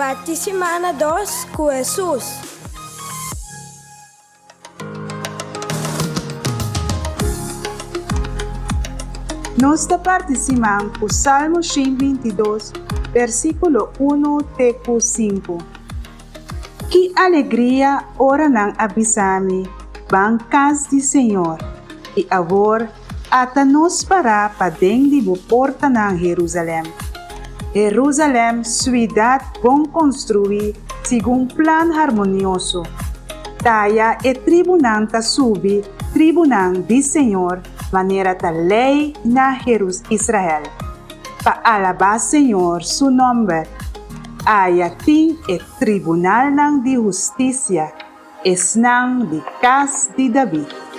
Parti simana dos ku Hesus. Nos ta parti siman ku Salmo 122, versíkulo 1 te ku 5. Ki alegria ora nan a bisa mi, Ban kas di Señor! I awor, ata nos pará paden di bo portanan, Herusalèm. Herusalèm, suidat bon konstruí segun plan harmonioso. Taya e tribunan ta subi, tribunan di Señor, manera ta lei na Israel, pa alabá Señor su nòmber. Aya tin e tribunalnan di hustisia, esnan di kas di David.